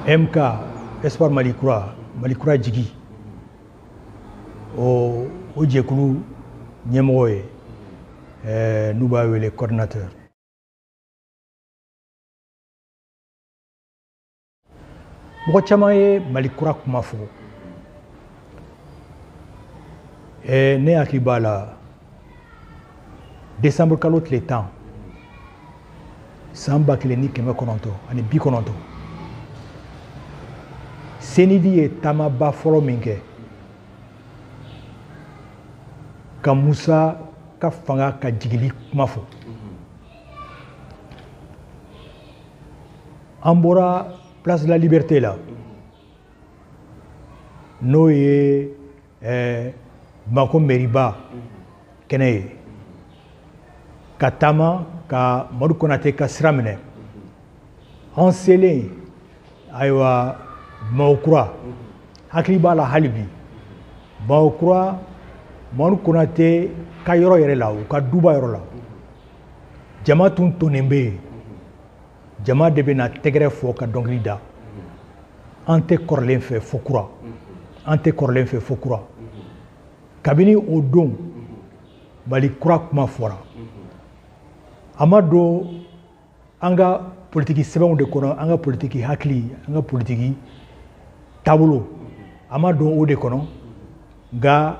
MK Espoir Mali Kura, Mali Kura jigi, o jɛkulu ɲɛmɔgɔ ye, n'u b'a wele coordinateur. Mɔgɔ caman ye Mali Kura kuma fɔ. Ne hakili b'a la décembre kalo tile 10 san 1990, CNID ye taamaba fɔlɔ min kɛ ka Musa ka fanga ka jigili kuma fɔ. An bɔra Place de la Liberté la, n'o ye Bamako mairie-ba kɛnɛ ye, ka taama ka Madu Konate ka sira minɛ. An selen ayiwa Bamakɔ Kura, hakili b'a la hali bi Bamakɔ Kura Madu Konate ka yɔrɔ yɛrɛ la, u ka duba yɔrɔ la, jama tun tonnen bɛ yen. Jama de bɛ na tɛgɛrɛ fɔ ka dɔnkili da. An tɛ kɔrɔlen fɛ fo kura, an tɛ kɔrɔlen fɛ fo kura. Kabini o don Mali Kura kuma fɔra. A ma don an ka politiki sɛbɛnw de kɔnɔ, an ka politiki hakili, an ka politiki taabolo, a ma don o de kɔnɔ. Nka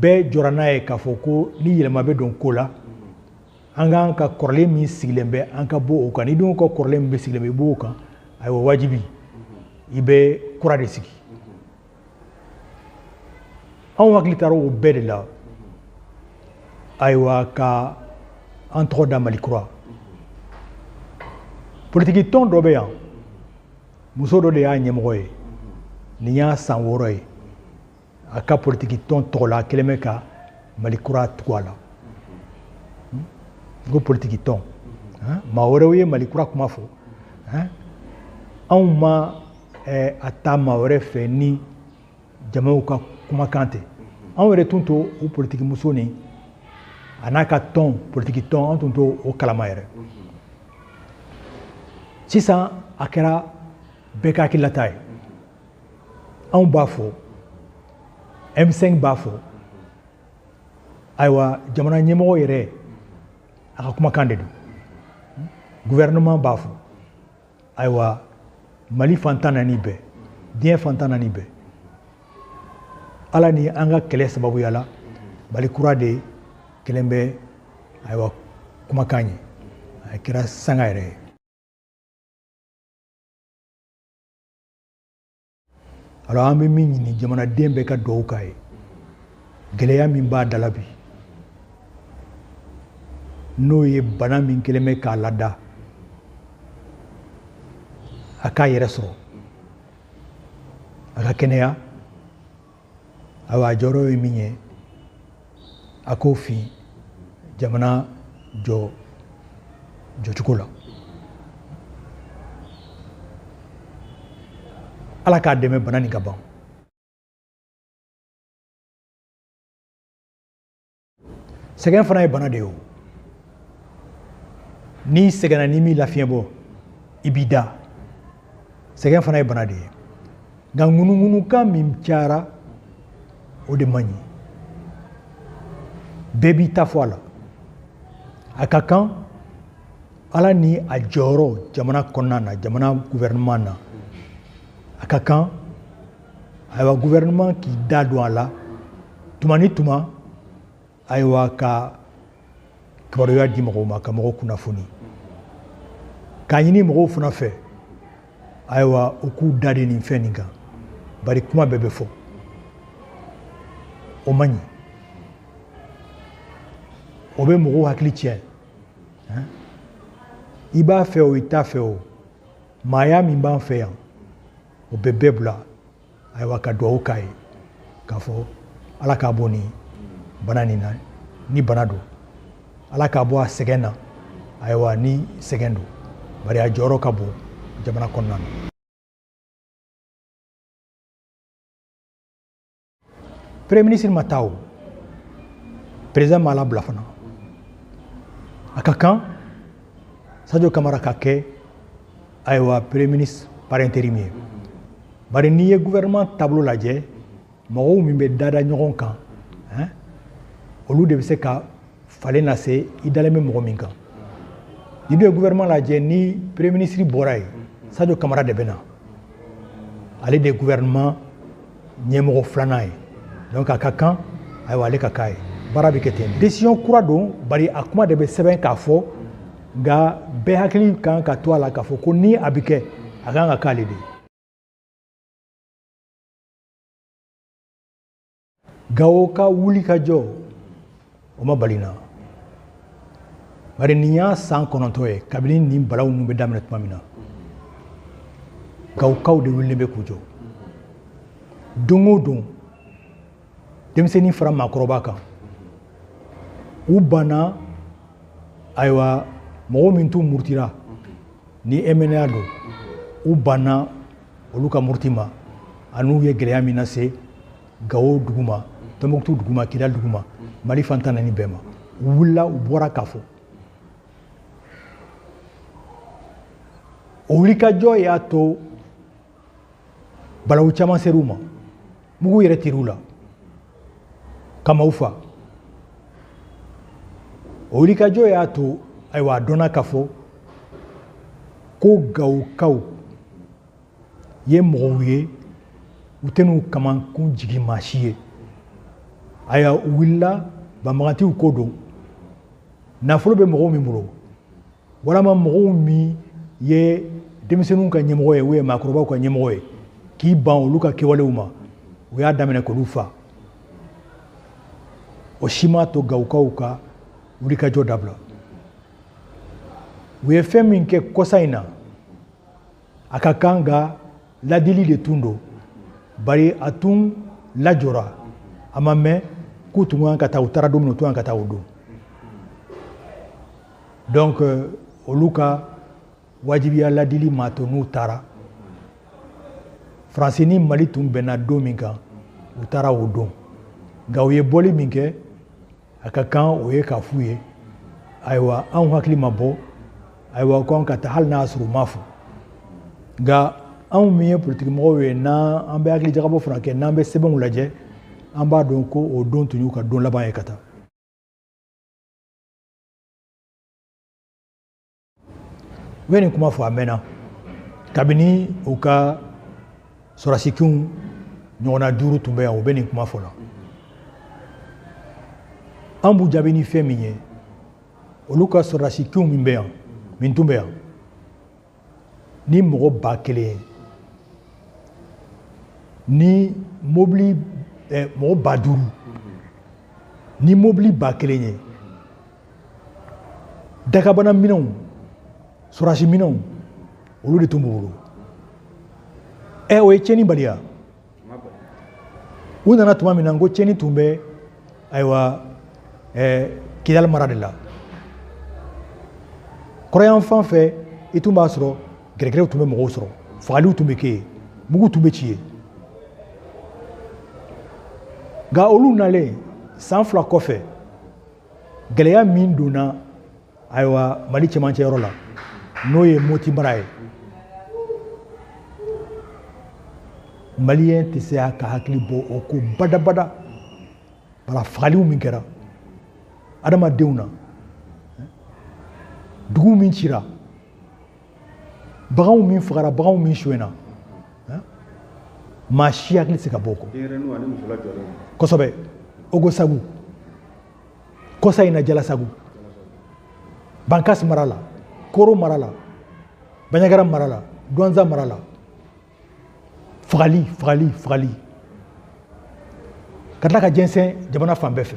bɛɛ jɔra n'a ye k'a fɔ ko ni yɛlɛma bɛ don ko la, an k'an ka kɔrɔlen min sigilen bɛ, an ka bɔ o kan. Ni dun ka kɔrɔlen min bɛ sigilen bɛ, i b'o kan, ayiwa wajibi i bɛ kura de sigi. Anw hakili taara o bɛɛ de la, ayiwa ka an tɔgɔ da Mali Kura. Politiki tɔn dɔ bɛ yan, muso dɔ de y'a ɲɛmɔgɔ ye, nin y'a san 6 ye. A ka politiki tɔn tɔgɔ la, a kɛlen bɛ ka Mali Kura tugu a la. N ko politiki tɔn, maa wɛrɛw ye Mali Kura kuma fɔ, anw ma a ta maa wɛrɛ fɛ ni jamaw ka kumakan tɛ. Anw yɛrɛ tun t'o o politiki muso ni a n'a ka tɔn, politiki tɔn, an tun t'o o kalama yɛrɛ. Sisan a kɛra bɛɛ ka hakililata ye. Anw b'a fɔ, M5 b'a fɔ, ayiwa jamana ɲɛmɔgɔ yɛrɛ a ka kumakan de don. Gouvernement b'a fɔ, ayiwa Mali fan 14 bɛɛ, diɲɛ fan 14 bɛɛ, Ala ni an ka kɛlɛ sababuya la, Mali Kura de kɛlen bɛ ayiwa kumakan ye, a kɛra sanga yɛrɛ ye. Alors an bɛ min ɲini jamanaden bɛɛ ka duwawu k'a ye, gɛlɛya min b'a da la bi, n'o ye bana min kɛlen bɛ k'a lada, a k'a yɛrɛ sɔrɔ, a ka kɛnɛya. Ayiwa a jɔyɔrɔ ye min ye, a k'o fin jamana jɔcogo la. Ala k'a dɛmɛ bana nin ka ban. Sɛgɛn fana ye bana de ye o. N'i sɛgɛnna, n'i m'i lafiɲɛ bɔ, i b'i da. Sɛgɛn fana ye bana de ye. Nka ŋunuŋunukan min cayara, o de man ɲi. Bɛɛ b'i ta fɔ a la. A ka kan Ala ni a jɔyɔrɔ jamana kɔnɔna na, jamana gouvernement na, a ka kan ayiwa gouvernement k'i da don a la tuma ni tuma, ayiwa ka kibaruya di mɔgɔw ma, ka mɔgɔw kunnafoni, k'a ɲini mɔgɔw fana fɛ, ayiwa u k'u da de nin fɛn nin kan, bari kuma bɛɛ bɛ fɔ, o man ɲi, o bɛ mɔgɔw hakili tiɲɛ. I b'a fɛ o, i t'a fɛ o, maaya min b'an fɛ yan, o bɛ bɛɛ bila ayiwa ka duwawu k'a ye, k'a fɔ Ala k'a bɔ nin bana nin na, ni bana don, Ala k'a bɔ a sɛgɛn na, ayiwa ni sɛgɛn don, bari a jɔyɔrɔ ka bon jamana kɔnɔna na. Premier ministre ma taa o, président m'a labila fana. A ka kan Sadio Camara ka kɛ ayiwa premier ministre par intérim ye. Bari n'i ye gouvernement taabolo lajɛ, mɔgɔw min bɛ dada ɲɔgɔn kan, olu de bɛ se ka falen lase i dalen bɛ mɔgɔ min kan. Ni dun ye gouvernement lajɛ, ni premier ministre bɔra yen, Sadio Kamara de bɛ na, ale de ye gouvernement ɲɛmɔgɔ filanan ye. Donc a ka kan, ayiwa, ale ka k'a ye. Baara bɛ kɛ ten. Décision kura don, bari a kuma de bɛ sɛbɛn k'a fɔ, nka bɛɛ hakili kan ka to a la k'a fɔ ko ni a bɛ kɛ, a kan ka k'ale de ye. Gawo ka wuli ka jɔ, o ma bali n na, bari nin y'a san 9 ye kabini nin balawu ninnu bɛ daminɛ tuma min na, Gawokaw de wulilen bɛ k'u jɔ. Don o don, denmisɛnnin fara maakɔrɔba kan, u banna. Ayiwa, mɔgɔ min t'u murutira ni MNA don, u banna olu ka muruti ma, an'u ye gɛlɛya min lase Gawo dugu ma, Tɔnbukutu dugu ma, Kidali dugu ma, Mali fan 14 bɛɛ ma. U wulila, u bɔra k'a fɔ. O wulikajɔ y'a to balawu caman ser'u ma, mugu yɛrɛ tir'u la ka maaw fa. O wulikajɔ y'a to, ayiwa, a dɔnna k'a fɔ ko Gawokaw ye mɔgɔw ye, u tɛ n'u kamankun jigin maa si ye. Ayiwa, u wulila, banbagantiw ko don, nafolo bɛ mɔgɔw min bolo, walama mɔgɔw min ye denmisɛnninw ka ɲɛmɔgɔ ye ou maakɔrɔbaw ka ɲɛmɔgɔ ye, k'i ban olu ka kɛwalew ma, u y'a daminɛ k'olu fa. O si m'a to Gawokaw ka wulikajɔ dabila. U ye fɛn min kɛ kɔsa in na, a ka kan ka ladili de tun don, bari a tun lajɔra, a ma mɛn k'u tun kan ka taa. U taara don min na, u tun kan ka taa o don. Donc olu ka wajibiya ladili m'a to n'u taara. Faransi ni Mali tun bɛnna don min kan, u taara o don. Nka u ye bɔli min kɛ, a ka kan o ye k'a f'u ye, ayiwa, anw hakili ma bɔ, ayiwa, ko an ka taa, hali n'a y'a sɔrɔ u m'a fɔ. Nka anw min ye politikimɔgɔw ye, n'an an bɛ hakili jagabɔ fana kɛ, n'an bɛ sɛbɛnw lajɛ, an b'a dɔn ko o don tun y'u ka don laban ye ka taa. U ye nin kuma fɔ a mɛnna, kabini u ka sɔrɔdasikinw ɲɔgɔnna 5 tun bɛ yan, u bɛ nin kuma fɔ la. An b'u jaabi ni fɛn min ye, olu ka sɔrɔdasikinw min bɛ yan, min tun bɛ yan ni mɔgɔ 1000 ye, ni mobili mɔgɔ 5000, ni mobili 1000 ye, dakabana minɛnw, sɔrɔdasi minɛnw, olu de tun b'u bolo. O ye tiɲɛni baliya. U nana tuma min na, n ko tiɲɛni tun bɛ, ayiwa, Kidali mara de la. Kɔrɔyan fan fɛ, i tun b'a sɔrɔ gɛrɛgɛrɛw tun bɛ mɔgɔw sɔrɔ, fagaliw tun bɛ kɛ yen, mugu tun bɛ ci yen. Nka olu nalen san 2 kɔfɛ, gɛlɛya min donna, ayiwa, Mali cɛmancɛ yɔrɔ la, n'o ye Moti mara ye, Maliyɛn tɛ se a ka hakili bɔ o ko badabada. Bala fagaliw min kɛra adamadenw na, dugu min cira, baganw min fagara, baganw min sonyɛna, maa si hakili tɛ se ka bɔ o kɔ. Kosɛbɛ. Ogosagu, kɔsa in na Jalasagu, Bankas mara la, Koro mara la, Bandiagara mara la, Douentza mara la, fagali, fagali, fagali, ka tila ka jɛnsɛn jamana fan bɛɛ fɛ.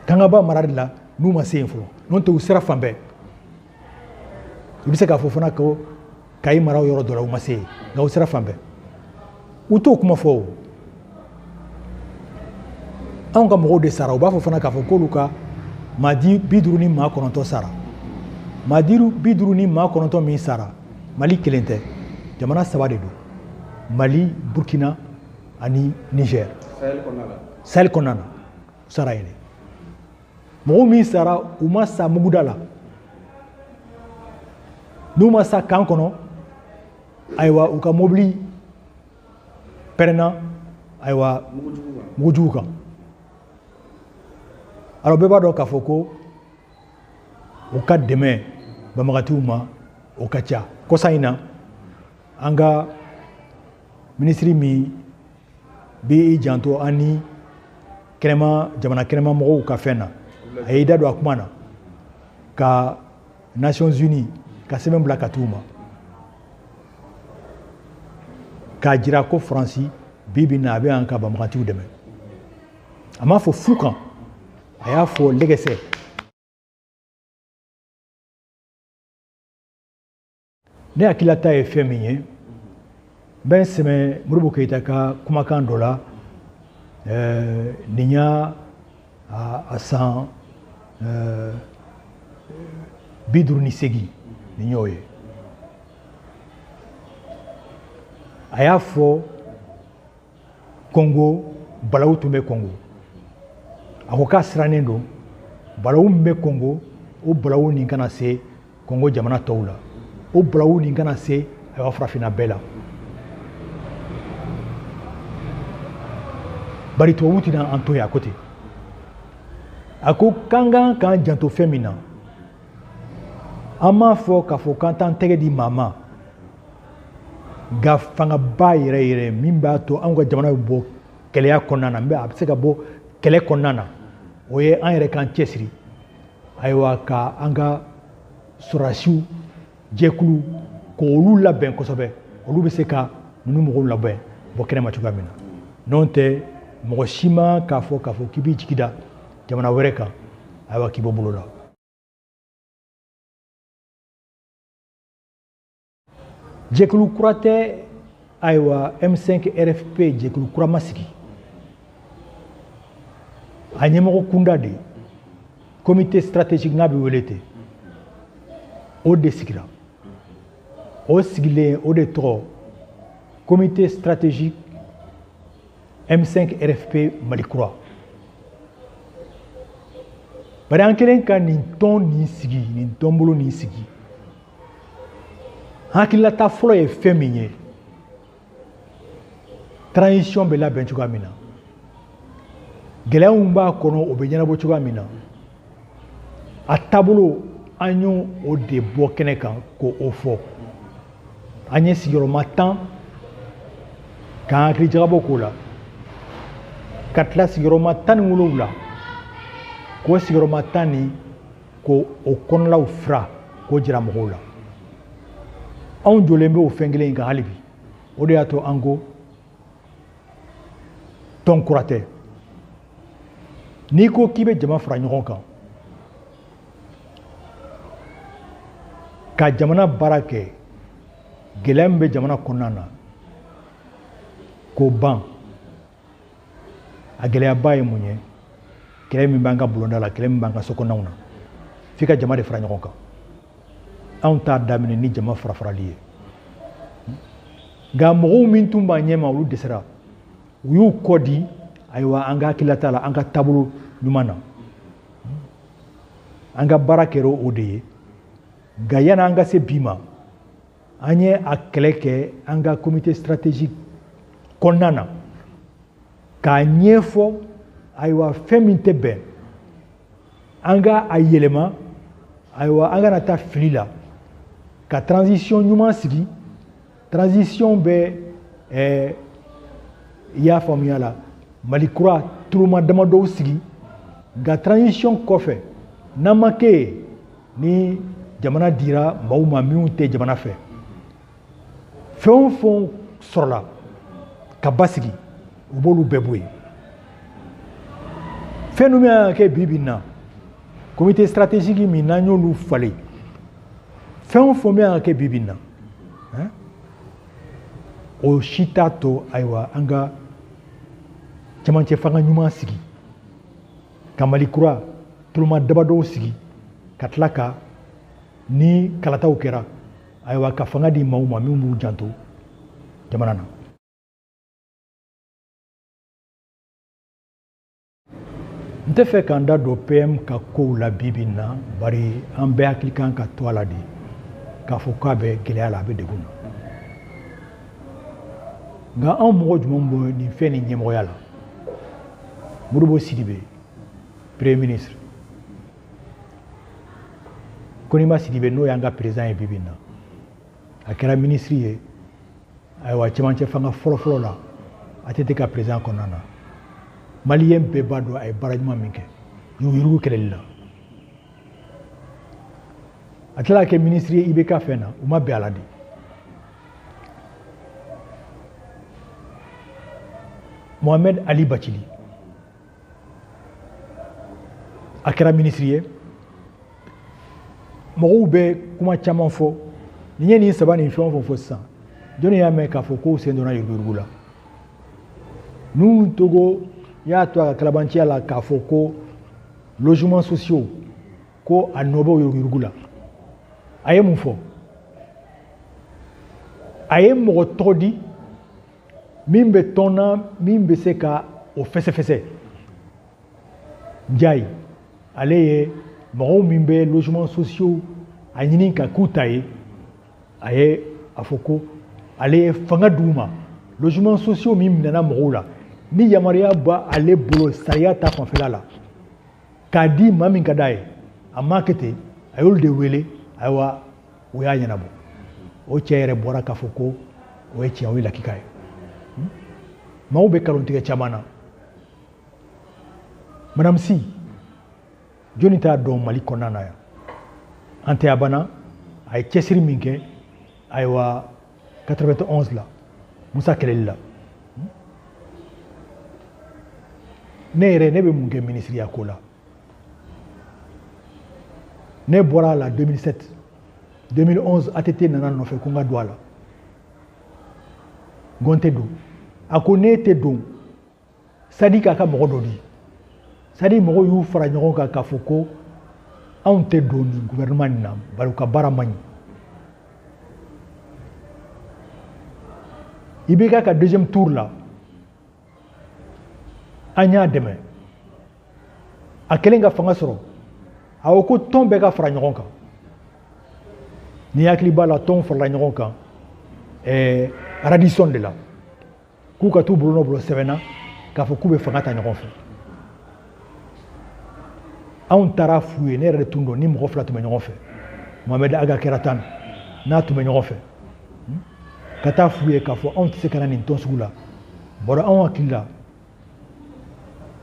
Kangaba mara de la n'u ma se yen fɔlɔ, n'o tɛ u sera fan bɛɛ. I bɛ se k'a fɔ fana ko Kayi mara yɔrɔ dɔ la, u ma se yen, nka u sera fan bɛɛ. U t'o kuma fɔ. O anw ka mɔgɔw de sara. U b'a fɔ fana k'a fɔ k'olu ka maa 59 sara. Maa 59 min sara, Mali kelen tɛ, jamana 3 de don: Mali, Burkina ani Niger. Sahel kɔnɔna na, u sara yen de. Mɔgɔw min sara, u ma sa muguda la. N'u ma sa camp kɔnɔ, ayiwa, u ka mobili pɛrɛnna, ayiwa, mugujugu kan. Alors, bɛɛ b'a dɔn k'a fɔ ko u ka dɛmɛ banbagatiw ma, o ka ca. Kɔsa in na, an ka minisiri min b'i janto an ni kɛnɛma, jamana kɛnɛma mɔgɔw ka fɛn na, a y'i da don a kuma na ka Nations Unies ka sɛbɛn bila ka t'u ma k'a jira ko Faransi bi bi in na, a bɛ yan ka banbagatiw dɛmɛ. A m'a fɔ fu kan, a y'a fɔ lɛgɛsɛ. Ne hakililata ye fɛn min ye, n bɛ n sɛmɛ Modibo Keyita ka kumakan dɔ la. Nin y'a a san 58, nin y'o ye. A y'a fɔ Kongo balawu tun bɛ Kongo, a ko k'a sirannen don balawu min bɛ Kongo, o balawu nin kana se Kongo jamana tɔw la, o balawu nin kana se, ayiwa, farafinna bɛɛ la. Bari tubabu tɛna an to yen. A ko ten, a ko k'an kan k'an janto fɛn min na, an m'a fɔ k'a fɔ k'an t'an tɛgɛ di maa ma, nka fangaba yɛrɛ yɛrɛ min b'a to anw ka jamana bɛ bɔ kɛlɛya kɔnɔna na, a bɛ se ka bɔ kɛlɛ kɔnɔna na, o ye an yɛrɛ k'an cɛsiri, ayiwa, ka an ka sɔrɔdasiw jɛkulu k'olu labɛn kosɛbɛ, olu bɛ se ka ninnu mɔgɔw labɛn bɔ kɛnɛma cogoya min na. N'o tɛ, mɔgɔ si ma k'a fɔ k'i b'i jigi da jamana wɛrɛ kan, ayiwa, k'i bɔ bolo la. Jɛkulu kura tɛ, ayiwa, M5 RFP jɛkulu kura ma sigi. A ɲɛmɔgɔ kunda de, comité stratégique n'a bɛ wele ten, o de sigira. O sigilen, o de tɔgɔ comité stratégique M5 RFP Mali kura. Bari an kɛlen ka nin tɔn nin sigi, nin tɔnbolo nin sigi, hakililata fɔlɔ ye fɛn min ye, transition bɛ labɛn cogoya min na, gɛlɛya min b'a kɔnɔ, o bɛ ɲɛnabɔ cogoya min na, a taabolo, an y'o o de bɔ kɛnɛ kan k'o fɔ. An ye sigiyɔrɔma 10 k'an hakili jagabɔ k'o la, ka tila sigiyɔrɔma 17, k'o sigiyɔrɔma 10 nin k'o o kɔnɔlaw fira k'o jira mɔgɔw la. Anw jɔlen bɛ o fɛn kelen in kan hali bi. O de y'a to an ko tɔn kura tɛ. N'i ko k'i bɛ jama fara ɲɔgɔn kan ka jamana baara kɛ, gɛlɛya min bɛ jamana kɔnɔna na k'o ban, a gɛlɛyaba ye mun ye? Kɛlɛ min b'an ka bulonda la, kɛlɛ min b'an ka so kɔnɔnaw na, f'i ka jama de fara ɲɔgɔn kan. Anw t'a daminɛ ni jama fara farali ye, nka mɔgɔw min tun b'an ɲɛma, olu dɛsɛra, u y'u kɔ di, ayiwa, an ka hakililata la, an ka taabolo ɲuman na. An ka baara kɛra o de ye. Nka yanni an ka se bi ma, an ye a kɛlɛ kɛ an ka comité stratégique kɔnɔna na k'a ɲɛfɔ, ayiwa, fɛn min tɛ bɛn, an ka a yɛlɛma, ayiwa, an kana taa fili la, ka transition ɲuman sigi. Transition bɛ i y'a faamuya la, Mali kura turuma damadɔw sigi. Nka transition kɔfɛ, n'an ma kɛ yen, ni jamana dira maaw ma minnu tɛ jamana fɛ, fɛn o fɛn sɔrɔla ka basigi, u b'olu bɛɛ bɔ yen. Fɛn min kan ka kɛ bi bi in na, comité stratégique min n'an y'olu falen, fɛn o fɛn bɛ kan ka kɛ bi bi in na, o si t'a to, ayiwa, an ka cɛmancɛ fanga ɲuman sigi, ka Mali kura tuloma dabadɔw sigi, ka tila ka ni kalataw kɛra, ayiwa, ka fanga di maaw ma minnu b'u janto jamana na. N tɛ fɛ k'an da don PM ka kow la bi bi in na, bari an bɛɛ hakili kan ka to a la de. k'a fɔ k'a bɛ gɛlɛya la, a bɛ degun na. Nka anw mɔgɔ jumɛn bɛ nin fɛn nin ɲɛmɔgɔya la? Modibo Sidibe, premier ministre, Konima Sidibe, n'o y'an ka président ye bi bi in na, a kɛra ministre ye, ayiwa, cɛmancɛ fanga fɔlɔ-fɔlɔ la, ATT ka président kɔnɔna na. Maliyɛn bɛɛ b'a dɔn a ye baara ɲuman min kɛ yuruguyurugu kɛlɛli la. A tilala ka kɛ ministre ye IBK fɛn na, u ma bɛn a la de. Mohamed Ali Bathily, a kɛra ministre ye. Mɔgɔw bɛ kuma caman fɔ nin ye, nin saba nin fɛn o fɛn fɔ sisan, jɔnni y'a mɛn k'a fɔ k'u sen donna yuruguyurugu la? Nuhu Togo y'a to a ka kalabanciya la k'a fɔ ko logements sociaux, ko a nɔ bɛ yuruguyurugu la. A ye mun fɔ? A ye mɔgɔ tɔgɔ di min bɛ tɔn na, min bɛ se ka o fɛsɛfɛsɛ. Njayi, ale ye mɔgɔw min bɛ logements sociaux a ɲini ka k'u ta ye, a ye a fɔ ko ale ye fanga d'u ma. Logements sociaux min minɛna mɔgɔw la, ni yamaruya b'a ale bolo sariya ta fanfɛla la k'a di maa min ka d'a ye, a m'a kɛ ten, a y'olu de wele. Ayiwa, o y'a ɲɛnabɔ. O cɛ yɛrɛ bɔra k'a fɔ ko o ye tiɲɛ, o ye lakika ye. Maaw bɛ nkalon tigɛ caman na. Madame Sy, jɔnni t'a dɔn Mali kɔnɔna na yan? An tɛ abana, a ye cɛsiri min kɛ, ayiwa, 91 la, Musa kɛlɛli la. Ne yɛrɛ, ne bɛ mun kɛ minisiriya ko la? Ne bɔra a la 2007. 2011, ATT nana nɔfɛ ko n ka don a la. N ko n tɛ don. A ko ne tɛ don, Sadi k'a ka mɔgɔ dɔ di. Sadi mɔgɔw y'u fara ɲɔgɔn kan k'a fɔ ko anw tɛ don nin gouvernement nin na, bari u ka baara man ɲi. IBK ka deuxième tour la, an y'a dɛmɛ. A kɛlen ka fanga sɔrɔ, a ko ko tɔn bɛɛ ka fara ɲɔgɔn kan. Ni hakili b'a la, tɔnw farala ɲɔgɔn kan Radisson de la, k'u ka t'u bolonɔ bolo sɛbɛn na k'a fɔ k'u bɛ fanga ta ɲɔgɔn fɛ. Anw taara f'u ye, ne yɛrɛ de tun don, ni mɔgɔ fila tun bɛ ɲɔgɔn fɛ, Mohamed Aga Kɛratan n'a tun bɛ ɲɔgɔn fɛ, ka taa f'u ye k'a fɔ anw tɛ se ka na nin tɔn sugu la. Bɔra anw hakili la,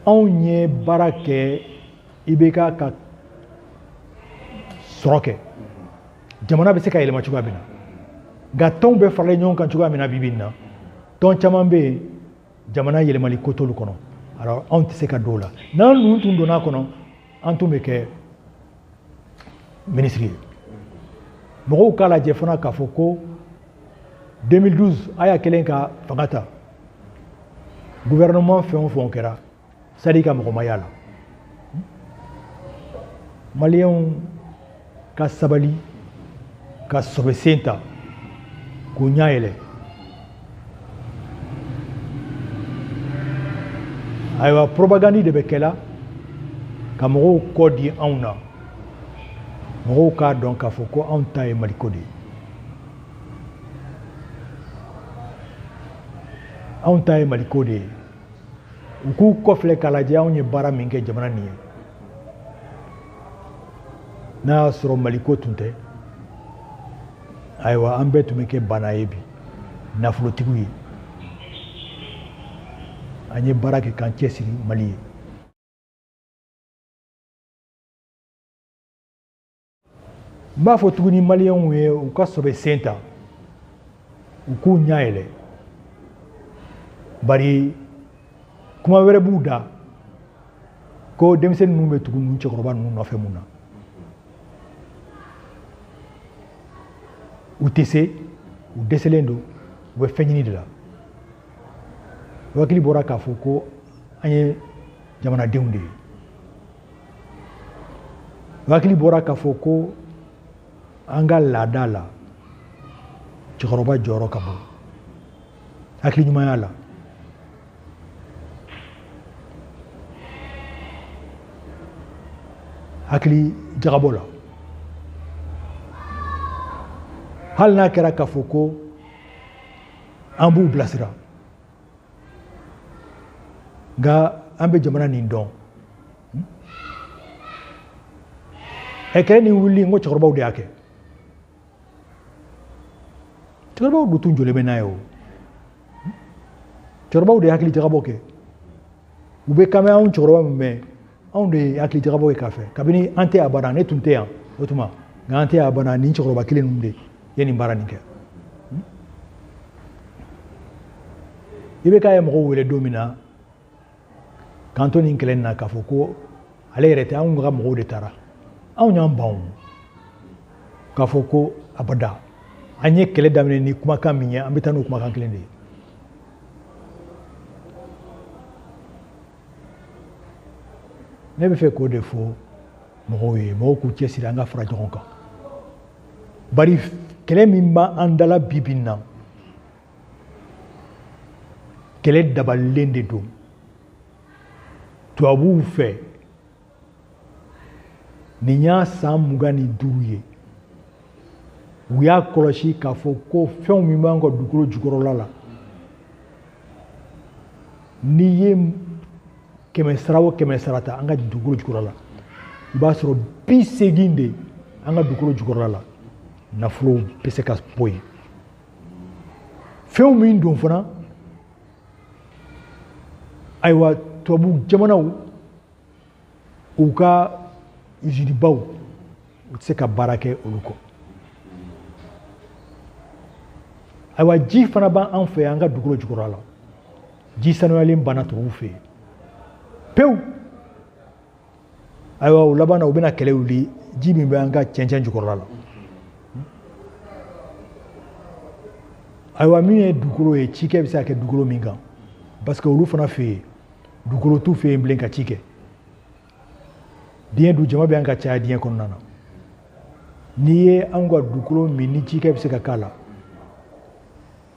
anw ye baara kɛ IBK ka sɔrɔ kɛ, jamana bɛ se ka yɛlɛma cogoya min na. Nka tɔnw bɛɛ faralen ɲɔgɔn kan cogoya min na bi bi in na, tɔn caman bɛ yen, jamana yɛlɛmali ko t'olu kɔnɔ. Alors anw tɛ se ka don o la. N'an ninnu tun donna a kɔnɔ, an tun bɛ kɛ minisiri ye. Mɔgɔw k'a lajɛ fana k'a fɔ ko 2012, a y'a kɛlen ka fanga ta, gouvernement fɛn o fɛn kɛra, Sadi ka mɔgɔ ma y'a la. Maliyɛnw ka sabali, ka sɔbɛsen ta k'u ɲɛ yɛlɛ. Ayiwa, propagande de bɛ kɛla ka mɔgɔw kɔ di anw na. Mɔgɔw k'a dɔn k'a fɔ ko anw ta ye Maliko de ye, anw ta ye Maliko de ye. U k'u kɔfilɛ k'a lajɛ anw ye baara min kɛ jamana nin ye. N'a y'a sɔrɔ Maliko tun tɛ, ayiwa, an bɛɛ tun bɛ kɛ bana ye bi, nafolotigiw ye. An ye baara kɛ k'an cɛsiri Mali ye. N b'a fɔ tuguni maliyɛnw ye, u ka sɔbɛ sen ta, u k'u ɲɛ yɛlɛ, bari kuma wɛrɛ b'u da ko denmisɛnnin ninnu bɛ tugu ninnu cɛkɔrɔba ninnu nɔfɛ mun na. U tɛ se, u dɛsɛlen don, u bɛ fɛn ɲini de la. U hakili bɔra k'a fɔ ko an ye jamanadenw de ye. U hakili bɔra k'a fɔ ko an ka laada la, cɛkɔrɔba jɔyɔrɔ ka bon hakili ɲumanya la. Hakili jagabɔ la. Hali n'a kɛra k'a fɔ ko an b'u bilasira, nka an bɛ jamana nin dɔn. Ɛ kɛlɛ nin wuli, n ko cɛkɔrɔbaw de y'a kɛ. Cɛkɔrɔbaw dun tun jɔlen bɛ n'a ye o. Cɛkɔrɔbaw de ye hakili jagabɔ kɛ. U bɛ kan bɛ anw cɛkɔrɔba min mɛn, anw de ye hakili jagabɔ kɛ k'a fɛ. Kabini an tɛ abada, ne tun tɛ yan o tuma, nka an tɛ abada, nin cɛkɔrɔba kelen ninnu de ye nin baara nin kɛ. I bɛ k'a ye mɔgɔw wele don min na k'an to nin kɛlɛ in na k'a fɔ ko ale yɛrɛ tɛ, anw ka mɔgɔw de taara, anw y'an ban o k'a fɔ ko abada an ye kɛlɛ daminɛ ni kumakan min ye, an bɛ taa n'o kumakan kelen de ye. Ne bɛ fɛ k'o de fɔ mɔgɔw ye, mɔgɔw k'u cɛsiri, an ka fara ɲɔgɔn kan. Bari kɛlɛ min b'an dala bi bi in na, kɛlɛ dabalilen de don tubabuw fɛ. Nin y'a san 25 ye, u y'a kɔlɔsi k'a fɔ ko fɛnw min b'an ka dugukolo jukɔrɔla la, n'i ye 100 sara o 100 sara ta an ka dugukolo jukɔrɔla la, i b'a sɔrɔ 80 de an ka dugukolo jukɔrɔla la nafolo bɛ se ka bɔ yen. Fɛnw min don fana, ayiwa, tubabu jamanaw u ka usinibaw u tɛ se ka baara kɛ olu kɔ. Ayiwa, ji fana b'an fɛ yan an ka dugukolo jukɔrɔla la, ji sanuyalen banna tubabuw fɛ yen pewu. Ayiwa, o laban na u bɛna kɛlɛ wuli ji min bɛ an ka cɛncɛn jukɔrɔla la. Ayiwa, min ye dugukolo ye, cikɛ bɛ se ka kɛ dugukolo min kan, parce que olu fana fɛ yen dugukolo t'u fɛ yen bilen ka ci kɛ. Diɲɛ dun jama bɛ an ka caya diɲɛ kɔnɔna na. N'i ye anw ka dugukolo min ni cikɛ bɛ se ka k'a la,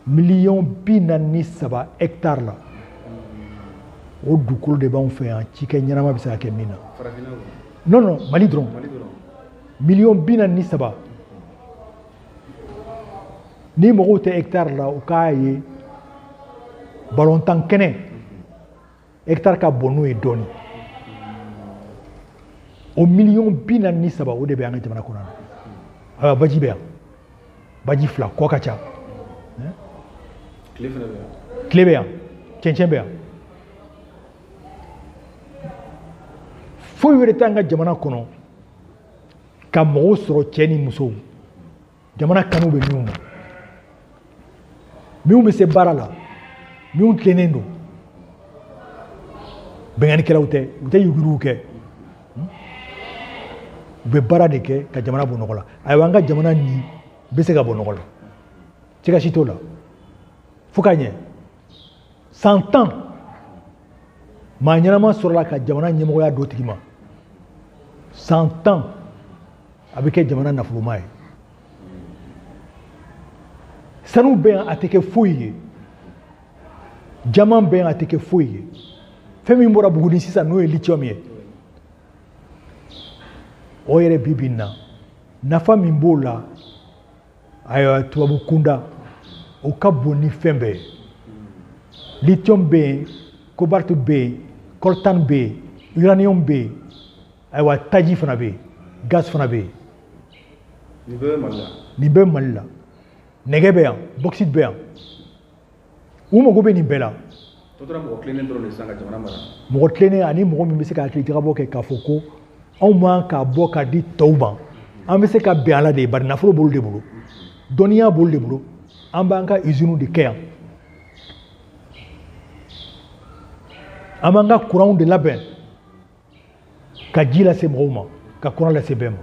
43 million hectare la, o dugukolo de b'anw fɛ yan, cikɛ ɲɛnama bɛ se ka kɛ min na. Non, non, Mali dɔrɔn. 43 million. Ni mɔgɔw tɛ hectare la, u k'a ye balontan kɛnɛ hectare ka bon n'o ye dɔɔnin. O 43 million, o de bɛ an ka jamana kɔnɔ. Ayiwa, baji bɛ yan, baji 2, kɔ ka ca. Tile bɛ yan, cɛncɛn bɛ yan. Foyi wɛrɛ t'an ka jamana kɔnɔ ka mɔgɔw sɔrɔ, cɛ ni musow, jamana kanu bɛ minnu na, minnu bɛ se baara la, minnu tilennen don, bɛnkannikɛlaw tɛ, u tɛ yuruguyurugu kɛ, u bɛ baara de kɛ ka jamana bɔ nɔgɔ la. Ayiwa, an ka jamana nin bɛ se ka bɔ nɔgɔ la, siga si t'o la, fo ka ɲɛ. San 10, maa ɲɛnama sɔrɔla ka jamana ɲɛmɔgɔya d'o tigi ma, san 10 a bɛ kɛ jamana nafoloma ye. Sanu bɛ yan, a tɛ kɛ foyi ye. Jaman bɛ yan, a tɛ kɛ foyi ye. Fɛn min bɔra Buguni sisan, n'o ye lithium ye, o yɛrɛ bi bi in na, nafa min b'o la, ayiwa, tubabu kunda, o ka bon ni fɛn bɛɛ ye. Lithium bɛ yen, cobalt bɛ yen, coltan bɛ yen, uranium bɛ yen, ayiwa, taji fana bɛ yen, gaz fana bɛ yen. Nin bɛɛ bɛ Mali la. Nin bɛɛ bɛ Mali la. Nɛgɛ bɛ yan, bauxite bɛ yan. U mago bɛ nin bɛɛ la. Tɔ tora mɔgɔ tilennen dɔrɔn de sisan ka jamana mara. Mɔgɔ tilennen ani mɔgɔ min bɛ se ka hakili jagabɔ kɛ k'a fɔ ko anw man k'a bɔ k'a di tɔw ma, an bɛ se ka bɛn a la de, bari nafolo b'olu de bolo, dɔnniya b'olu de bolo, an b'an ka usines de kɛ yan, an b'an ka courant de labɛn ka ji lase mɔgɔw ma, ka courant lase bɛɛ ma.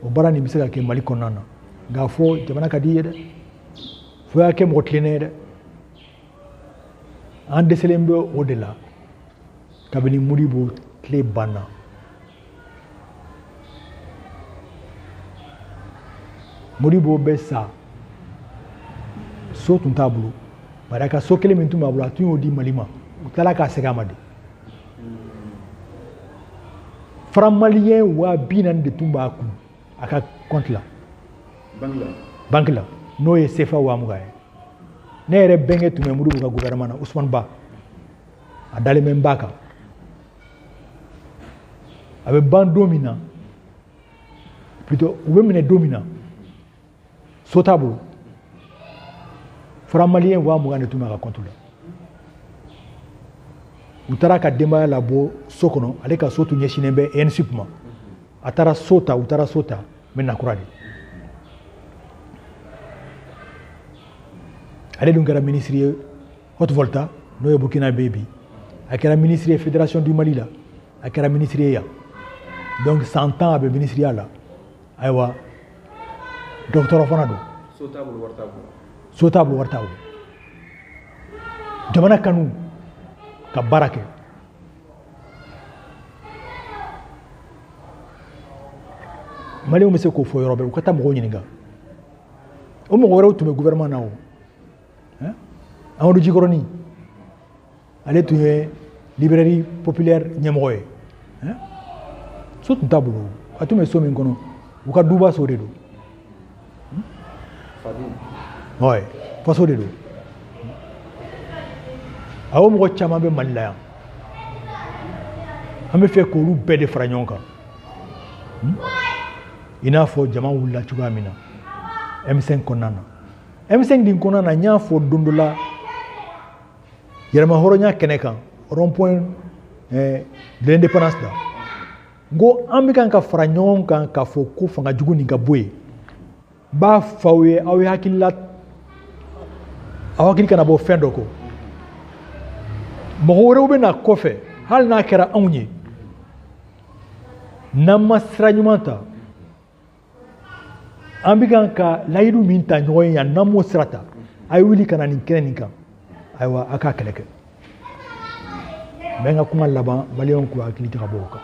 O baara nin bɛ se ka kɛ Mali kɔnɔna na, nka fɔ jamana ka di i ye dɛ, fo y'a kɛ mɔgɔ tilennen ye dɛ. An dɛsɛlen bɛ o de la kabini Modibo tile banna. Modibo bɛ sa, so tun t'a bolo, bari a ka so kelen min tun b'a bolo, a tun y'o di Mali ma, u tilala k'a segin a ma de. Franc malien 40 000 de tun b'a kun a ka compte la. Banque la. Banque la n'o ye CFA 20,000 ye. Ne yɛrɛ bɛnkɛ tun bɛ Modibo ka gouvernement na, Ousmane Ba, a dalen bɛ n ba kan. A bɛ ban don min na, plutôt u bɛ minɛ don min na, so t'a bolo, franc malien 20,000 de tun b'a ka compte la. U taara ka denbaya labɔ so kɔnɔ, ale ka so tun ɲɛsinnen bɛ ENSUP ma. A taara so ta, u taara so ta, n bɛ na kura de. Ale dun kɛra ministre ye Haute-Volta, n'o ye Burkina bɛ bi. A kɛra ministre ye Fédération du Mali la, a kɛra ministre ye yan. Donc san 10 a bɛ ministriya la. Ayiwa, dɔgɔtɔrɔ fana don. So t'a bolo, wari t'a bolo. So t'a bolo, wari t'a bolo. Jamana kanu ka baara kɛ. Maliyɛnw bɛ se k'o fɔ yɔrɔ bɛɛ, u ka taa mɔgɔw ɲininka. O mɔgɔ wɛrɛw tun bɛ gouvernement na o. Amadu Jikɔrɔni, ale tun ye librairie populaire ɲɛmɔgɔ ye. So tun t'a bolo, a tun bɛ so min kɔnɔ, u ka duba so de don. Ouais, faso de don. A o mɔgɔ caman bɛ Mali la yan. An bɛ fɛ k'olu bɛɛ de fara ɲɔgɔn kan. I n'a fɔ jama wulila cogoya min na M5 kɔnɔna na. M5 din kɔnɔna na, n y'a fɔ don dɔ la yɛrɛmahɔrɔnya kɛnɛ kan, rond-point de l'indépendance la, n ko an bɛ kan ka fara ɲɔgɔn kan k'a fɔ ko fanga jugu nin ka bɔ yen. N b'a fɔ aw ye, aw ye hakilila, aw hakili kana bɔ fɛn dɔ kɔ. Mɔgɔ wɛrɛw bɛ na kɔfɛ, hali n'a kɛra anw ye, n'an ma sira ɲuman ta, an bɛ kan ka layidu min ta ɲɔgɔn ye yan, n'an m'o sira ta, a ye wuli ka na nin kɛnɛ nin kan. Ayiwa, a k'a kɛlɛ kɛ. N bɛ n ka kuma laban, maliyɛnw k'u hakili jagabɔ o kan.